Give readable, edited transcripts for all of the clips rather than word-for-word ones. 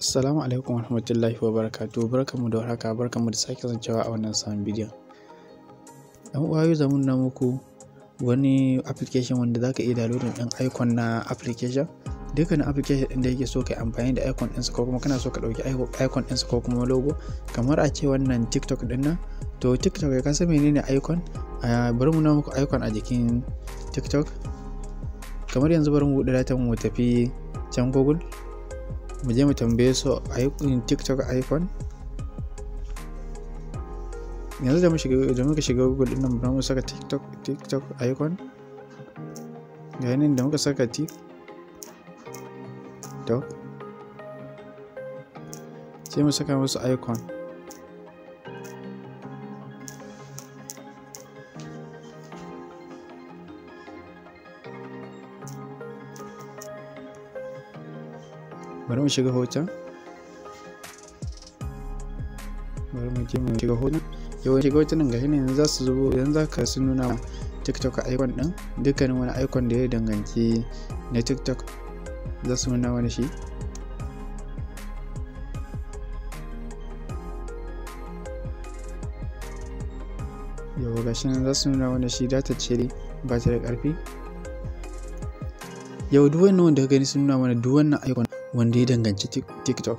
Assalamu alaikum warahmatullahi wabarakatuh. Barkanmu da warhaka, barkanmu da sake kasancewa a wannan sabon bidiyon. Ɗan uwa, yau zamu nuna muku wani application wanda zaka iya downloading ɗin icon na application. Dukkanin application ɗin da yake so kai amfani da icon ɗinsa ko kuma kana so ka ɗauki icon ɗinsa ko kuma logo, kamar a ce wannan TikTok ɗin nan. To TikTok, ka san menene icon? Bari mu nuna muku icon a jikin TikTok. Kamar yanzu bari mu buɗe datan mu tafi can Google. Mu je mu tambaye su TikTok icon. Yanzu da muka shiga Google din nan, bari mu saka TikTok icon. Ga nan da muka saka TikTok, sai mu saka musu icon. Bari mu shiga hoton, bari mu je mu shiga hoton. Yawan shiga hotunan, gashi nan yanzu za su zubo. Yanzu za ka sun nuna TikTok icon din, dukkanin wani icon da ya danganci na TikTok za su nuna mana shi. Yawa, gashi nan za su nuna mana shi. Data ce ba ta da ƙarfi yau. Duk wannan wanda ka gani sun nuna mana duk wannan icon wanda ya danganci TikTok.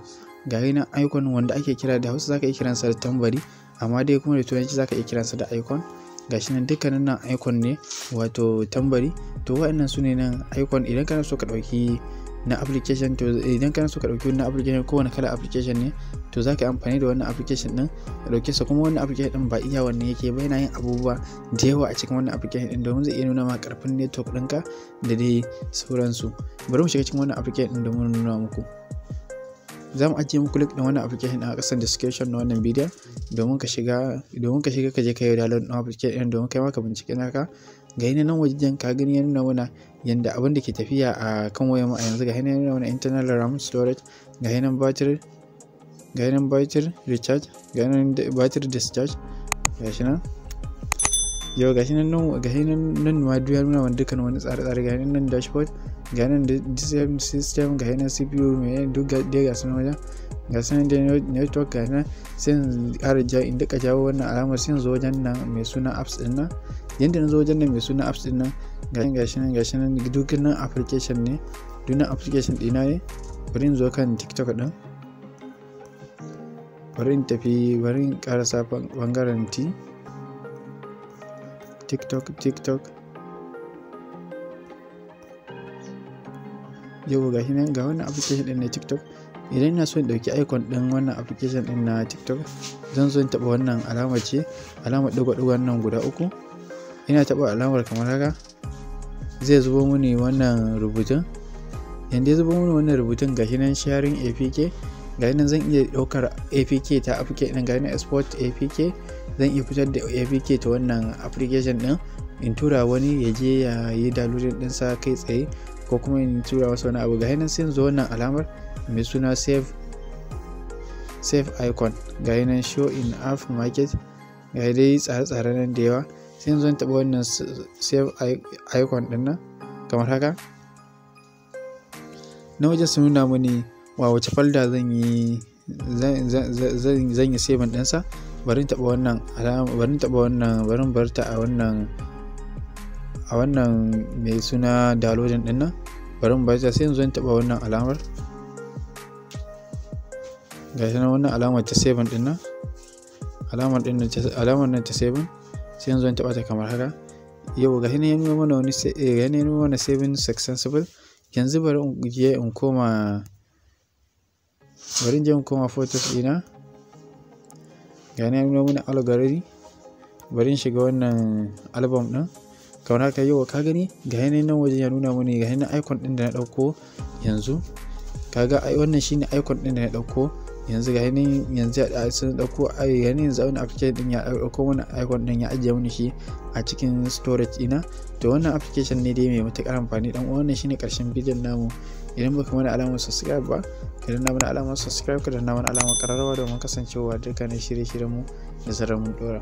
Ga nan icon wanda ake kira da Hausa zaka iya kiransa da tambari, amma dai kuma da Turanci zaka iya kiransa da icon. Gashi nan dukkanin nan icon ne, wato tambari. To waɗannan su ne nan icon. Idan kana so ka ɗauki na application, to idan kana so ka ɗauki wannan application, kowane kala application ne, to zaka yi amfani da wannan application ɗin ka ɗauke sa. Kuma wannan application ɗin ba iya wannan yake ba, yana yin abubuwa da yawa a cikin wannan application ɗin, domin zai iya nuna ma ƙarfin network ɗinka da dai sauransu. Bari mu shiga cikin wannan application ɗin domin nuna muku. Za mu ajiye muku link ɗin wannan application ɗin a ƙasan description na wannan bidiyon domin ka shiga ka je ka yi download ɗin application ɗin, domin kai ma ka bincike naka. Ga nan wajen ka gani ya nuna mana yanda abin da ke tafiya a kan wayar mu a yanzu. Ga nan ya nuna mana internal RAM storage, ga nan battery, ga nan battery recharge, ga nan battery discharge. Ga shi nan yau, ga shi nan, ga shi nan, nan ma duk ya nuna mana dukkan wani tsare-tsare. Ga nan dashboard, ga nan system, ga nan CPU mai duk dai, ga sunan wajen, ga sunan dai network. Ga nan sai in ƙara ja, in duka jawo wannan alamar, sai in zo wajen nan mai suna apps din nan. Yanda na zo wajen nan mai suna apps din nan, ga shi nan, ga shi nan, duk nan application ne, duk nan application ɗina ne. Bari in zo kan TikTok din, bari in tafi, bari in ƙarasa ɓangaren T, TikTok, TikTok. Yau ga shi nan, ga wannan application din na TikTok. Idan ina so in ɗauki icon ɗin wannan application ɗin na TikTok, zan zo in taɓa wannan alamar ce, alamar ɗigo-ɗigon nan guda uku. Ina taɓa alamar kamar haka, zai zubo mini wannan rubutun. Yanda ya zubo mini wannan rubutun, gashi nan sharing APK. Ga nan zan iya ɗaukar APK ta application ɗin. Ga nan export APK, zan iya fitar da APK ta wannan application ɗin in tura wani ya je ya yi downloading ɗinsa kai tsaye, ko kuma in tura masa wani abu. Ga nan sai zo wannan alamar mai suna save icon. Ga nan show in app market, ga dai tsare-tsare nan da yawa. Sai zo in taɓa wannan save icon ɗin nan kamar haka. Na wajen su nuna mini wa wace folder zan yi saving ɗinsa. Bari in taɓa wannan, bari in taɓa wannan, bari in bar ta a wannan mai suna downloading ɗin nan. Bari in bar ta, sai yanzu in taɓa wannan alamar. Ga shi nan wannan alamar ta saving ɗin nan, alamar ɗin nan, alamar nan ta saving. Sai yanzu in taɓa ta kamar haka. Yau ga shi nan ya nuna mana wani, ga shi nan ya nuna mana saving successful. Yanzu bari in je in koma photos ɗina. Ga nan ya nuna mana gallery. Bari in shiga wannan album ɗin kamar haka. Yau ka gani, ga nan wajen ya nuna mani, ga nan icon ɗin da na ɗauko yanzu. Kaga ai wannan shine icon ɗin da na ɗauko yanzu. Ga nan yanzu sun ɗauko, ai ga nan yanzu wannan application ɗin ya ɗauko mana icon ɗin, ya ajiye mani shi a cikin storage ɗina. To wannan application ne dai mai matuƙar amfani, dan uwa. Wannan shine ƙarshen bidiyon namu. Idan baka mana alamar subscribe ba, ka danna mana alamar subscribe, ka danna mana alamar ƙararrawa domin kasancewa dukkanin shirye-shiryen mu da zarar mun ɗora.